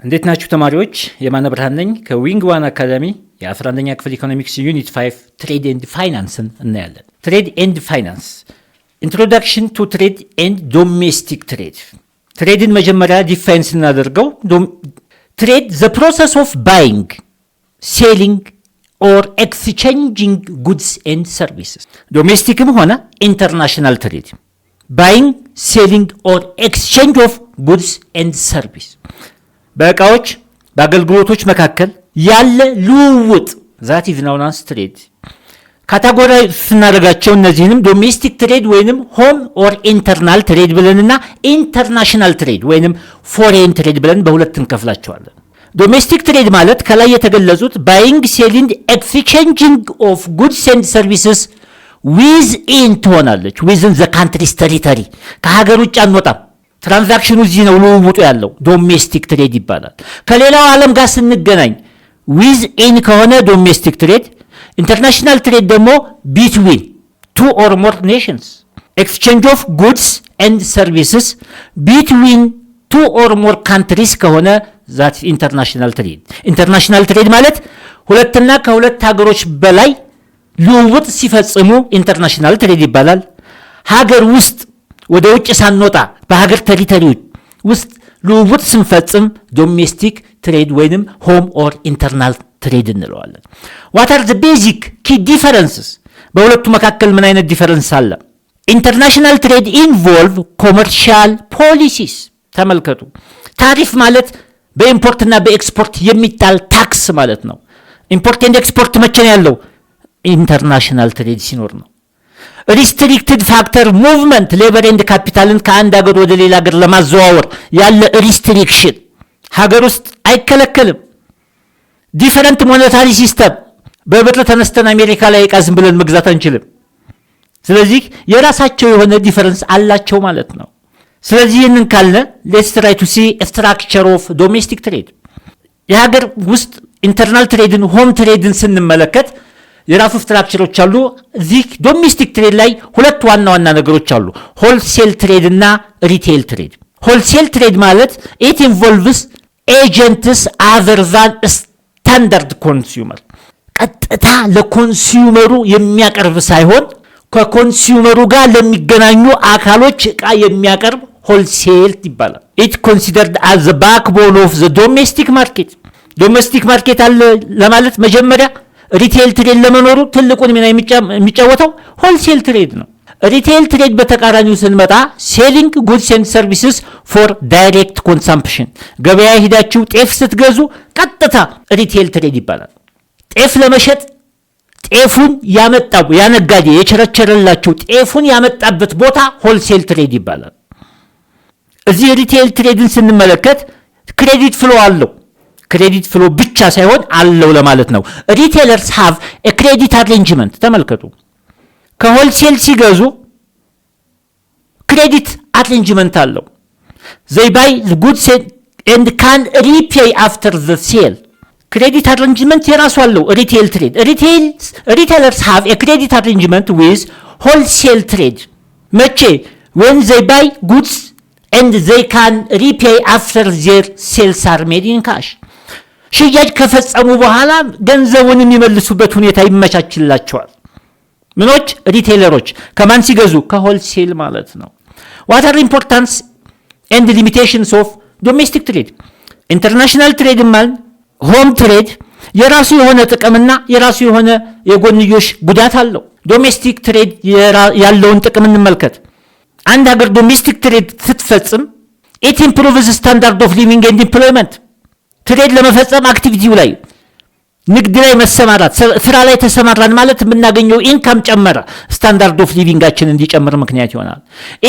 እንዴት ናችሁ ተማሪዎች? የማነ ብርሃን ነኝ ከ Wing One Academy። የ11ኛ ክፍል economics unit 5 trade and finance ን እናያለን። Trade and finance, introduction to trade and domestic trade። Trade ን መጀመሪያ define ስናደርገው trade, the process of buying, selling or exchanging goods and services, domestic ም ሆነ international trade, buying, selling or exchange of goods and service፣ በእቃዎች በአገልግሎቶች መካከል ያለ ልውውጥ that is known as trade። Category ስናደርጋቸው እነዚህንም domestic trade ወይንም home or internal trade ብለንና international trade ወይንም foreign trade ብለን በሁለት እንከፍላቸዋለን። Domestic trade ማለት ከላይ የተገለጹት buying, selling, exchanging of goods and services within ትሆናለች። Within the country's territory፣ ከሀገር ውጭ አንወጣም። Transaction ኑ እዚህ ነው ልውውጡ ያለው፣ domestic trade ይባላል። ከሌላው ዓለም ጋር ስንገናኝ within ከሆነ domestic trade፣ international trade ደግሞ between two or more nations, exchange of goods and services between two or more countries ከሆነ that international trade። International trade ማለት ሁለትና ከሁለት ሀገሮች በላይ ልውውጥ ሲፈጽሙ international trade ይባላል። ሀገር ውስጥ ወደ ውጭ ሳንወጣ በሀገር territory ውስጥ ልውውጥ ስንፈጽም domestic trade ወይንም home or internal trade እንለዋለን። What are the basic key differences? በሁለቱ መካከል ምን አይነት difference አለ? International trade involve commercial policies። ተመልከቱ፣ ታሪፍ ማለት በ import ና በ export የሚጣል tax ማለት ነው። Import and export መቼ ነው ያለው? International trade ሲኖር ነው። Restricted factor movement, labor and capital ን ከአንድ ሀገር ወደ ሌላ ሀገር ለማዘዋወር ያለ restriction ሀገር ውስጥ አይከለከልም። Different monetary system፣ በብር ተነስተን አሜሪካ ላይ ዕቃ ዝም ብለን መግዛት አንችልም። ስለዚህ የራሳቸው የሆነ difference አላቸው ማለት ነው። ስለዚህ ይህንን ካልነ let's try to see structure of domestic trade። የሀገር ውስጥ internal trade ን፣ home trade ን ስንመለከት የራሱ structure ኦች አሉ። እዚህ domestic trade ላይ ሁለት ዋና ዋና ነገሮች አሉ፣ wholesale trade እና retail trade። Wholesale trade ማለት it involves agents other than standard consumer፣ ቀጥታ ለ consumer ኡ የሚያቀርብ ሳይሆን ከ consumer ኡ ጋር ለሚገናኙ አካሎች ዕቃ የሚያቀርብ wholesale ይባላል። It considered as the backbone of the domestic market። Domestic market አለ ለማለት መጀመሪያ retail trade ለመኖሩ ትልቁን ሚና የሚጫወተው wholesale trade ነው። Retail trade በተቃራኒው ስንመጣ selling goods and services for direct consumption፣ ገበያ ሂዳችሁ ጤፍ ስትገዙ ቀጥታ retail trade ይባላል። ጤፍ ለመሸጥ ጤፉን ያመጣው ያ ነጋዴ የቸረቸረላችሁ ጤፉን ያመጣበት ቦታ wholesale trade ይባላል። እዚህ retail trade ን ስንመለከት credit flow አለው። Credit flow ብቻ ሳይሆን አለው ለማለት ነው። Retailers have credit arrangement። ተመልከቱ፣ ከ wholesale ሲገዙ credit arrangement አለው። They buy goods and can repay after the sale። Credit arrangement የራሱ አለው። Retail trade, retailers have credit arrangement with wholesale trade። መቼ? When they buy goods and they can repay after their sales are made in cash። ሽያጭ ከፈጸሙ በኋላ ገንዘቡን የሚመልሱበት ሁኔታ ይመቻችላቸዋል። ምኖች? Retailer ኦች ከማን ሲገዙ? ከ wholesale ማለት ነው። What are importance and limitations of domestic trade? International trade ማለት home trade የራሱ የሆነ ጥቅምና የራሱ የሆነ የጎንዮሽ ጉዳት አለው። Domestic trade ያለውን ጥቅም እንመልከት። አንድ ሀገር domestic trade ስትፈጽም it improves standard of living and employment። Trade ለመፈጸም activity ው ላይ፣ ንግድ ላይ መሰማራት፣ ስራ ላይ ተሰማራን ማለት የምናገኘው income ጨመረ፣ standard of living ኣችን እንዲጨምር ምክንያት ይሆናል።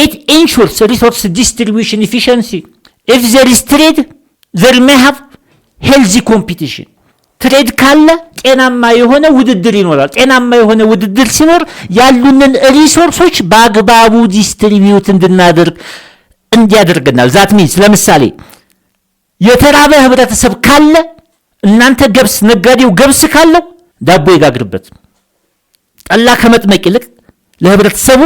It ensures resource distribution efficiency. If there is trade, there may have healthy competition። Trade ካለ ጤናማ የሆነ ውድድር ይኖራል። ጤናማ የሆነ ውድድር ሲኖር ያሉንን resource ኦች በአግባቡ distribute እንድናደርግ እንዲያደርገናል። That means ለምሳሌ የተራበ ህብረተሰብ ካለ እናንተ ገብስ፣ ነጋዴው ገብስ ካለው ዳቦ ይጋግርበት። ጠላ ከመጥመቅ ይልቅ ለህብረተሰቡ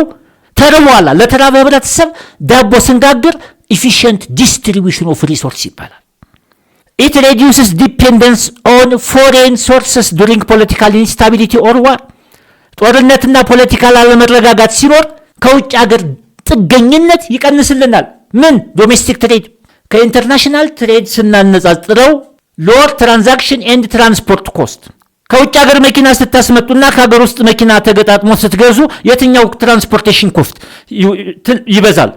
ተርቧላ፣ ለተራበ ህብረተሰብ ዳቦ ስንጋግር efficient distribution of resource ይባላል። It reduces dependence on foreign sources during political instability or war። ጦርነትና political አለመረጋጋት ሲኖር ከውጭ ሀገር ጥገኝነት ይቀንስልናል። ምን? Domestic trade ከ international trade ስናነጻጽረው lower transaction and transport cost። ከውጭ ሀገር መኪና ስታስመጡና ከሀገር ውስጥ መኪና ተገጣጥሞ ስትገዙ የትኛው transportation cost ይበዛል?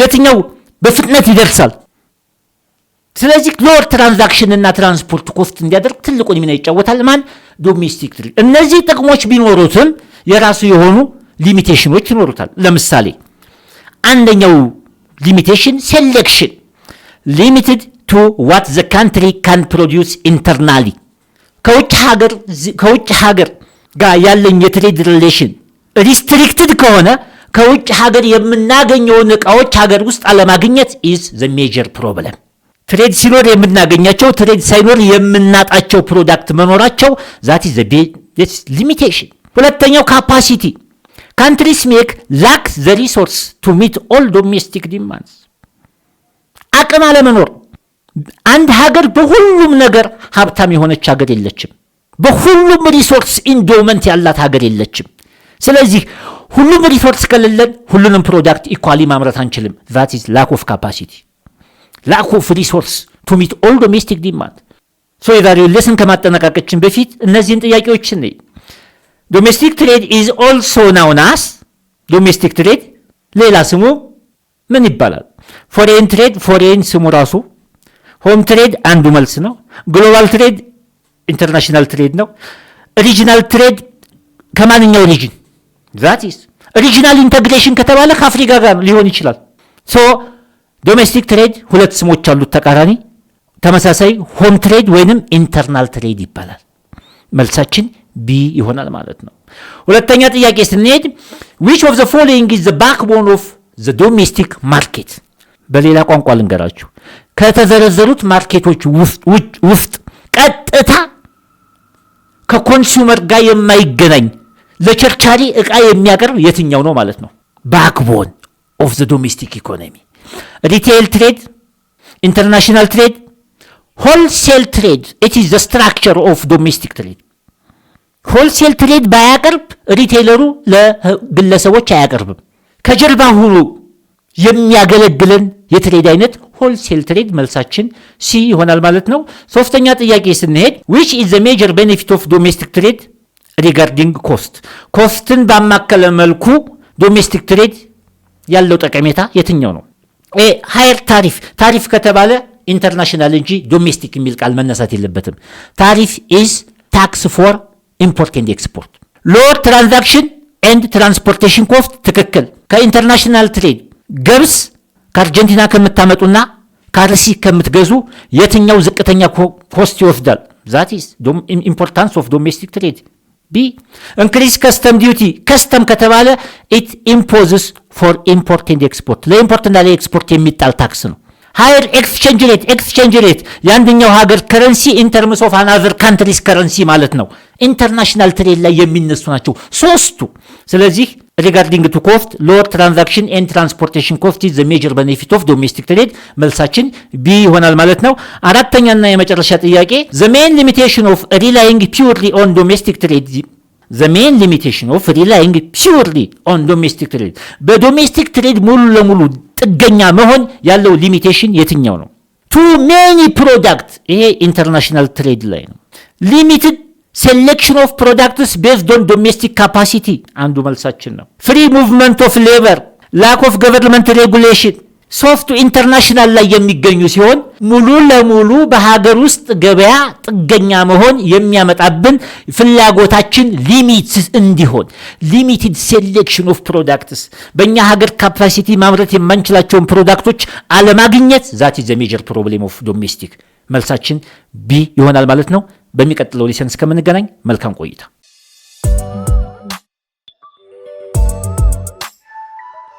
የትኛው በፍጥነት ይደርሳል? ስለዚህ lower transaction እና transport cost እንዲያደርግ ትልቁን ሚና ይጫወታል። ማን? Domestic trade። እነዚህ ጥቅሞች ቢኖሩትም የራሱ የሆኑ limitation ኖች ይኖሩታል። ለምሳሌ አንደኛው limitation selection፣ limited to what the country can produce internally። ከውጭ ሀገር ጋር ያለኝ የ trade relation restricted ከሆነ ከውጭ ሀገር የምናገኘውን እቃዎች ሀገር ውስጥ አለማግኘት is the major problem። Trade ሲኖር የምናገኛቸው፣ trade ሳይኖር የምናጣቸው product መኖራቸው that is the limitation። ሁለተኛው capacity፣ countries may lack the resource to meet all domestic demands። አቅም አለመኖር። አንድ ሀገር በሁሉም ነገር ሀብታም የሆነች ሀገር የለችም። በሁሉም resource endowment ያላት ሀገር የለችም። ስለዚህ ሁሉም resource ከሌለን ሁሉንም product equally ማምረት አንችልም። That is lack of capacity, lack of resource to meet all domestic demand። So የዛሬው lesson ከማጠናቀቃችን በፊት እነዚህን ጥያቄዎች እንይ። Domestic trade is also known as፣ domestic trade ሌላ ስሙ ምን ይባላል? Foreign trade፣ foreign ስሙ ራሱ፣ home trade አንዱ መልስ ነው። Global trade international trade ነው። Regional trade ከማንኛው region? That is regional integration ከተባለ ከአፍሪካ ጋር ሊሆን ይችላል። So domestic trade ሁለት ስሞች አሉት ተቃራኒ ተመሳሳይ፣ home trade ወይንም internal trade ይባላል። መልሳችን B ይሆናል ማለት ነው። ሁለተኛ ጥያቄ ስንሄድ which of the following is the backbone of the domestic market? በሌላ ቋንቋ ልንገራችሁ፣ ከተዘረዘሩት market ኦች ውስጥ ቀጥታ ከ consumer ጋር የማይገናኝ ለቸርቻሪ ዕቃ የሚያቀርብ የትኛው ነው ማለት ነው? Backbone of the domestic economy retail trade፣ international trade፣ wholesale trade። It is the structure of domestic trade። Wholesale trade ባያቀርብ retailer ኡ ለግለሰቦች አያቀርብም። ከጀርባ ሆኖ የሚያገለግለን የ trade አይነት wholesale trade፣ መልሳችን C ይሆናል ማለት ነው። ሶስተኛ ጥያቄ ስንሄድ which is the major benefit of domestic trade regarding cost? Cost ን ባማከለ መልኩ domestic trade ያለው ጠቀሜታ የትኛው ነው? A higher tariff። Tariff ከተባለ international እንጂ domestic የሚል ቃል መነሳት የለበትም። Tariff is tax for import and export። Lower transaction and transportation cost ትክክል። ከ international trade ገብስ ከአርጀንቲና ከምታመጡና ከአርሲ ከምትገዙ የትኛው ዝቅተኛ cost ይወስዳል? That is importance of domestic trade፣ B። Increase custom duty። Custom ከተባለ it imposes for import and export፣ ለ import ና ለ export የሚጣል tax ነው። Higher exchange rate። Exchange rate የአንደኛው ሀገር currency in terms of another country's currency ማለት ነው። International trade ላይ የሚነሱ ናቸው ሶስቱ። ስለዚህ regarding to cost, lower transaction and transportation cost is the major benefit of domestic trade፣ መልሳችን B ይሆናል ማለት ነው። አራተኛና የመጨረሻ ጥያቄ the main limitation of relying purely on domestic trade፣ the main limitation of relying purely on domestic trade፣ በ domestic trade ሙሉ ለሙሉ ጥገኛ መሆን ያለው limitation የትኛው ነው? Too many product፣ ይሄ international trade ላይ ነው። Limited selection of products based on domestic capacity አንዱ መልሳችን ነው። Free movement of labor፣ lack of government regulation ሶስቱ international ላይ የሚገኙ ሲሆን ሙሉ ለሙሉ በሀገር ውስጥ ገበያ ጥገኛ መሆን የሚያመጣብን ፍላጎታችን limit እንዲሆን፣ limited selection of products፣ በእኛ ሀገር capacity ማምረት የማንችላቸውን product ኦች አለማግኘት፣ that is the major problem of domestic፣ መልሳችን B ይሆናል ማለት ነው። በሚቀጥለው lesson እስከምንገናኝ መልካም ቆይታ።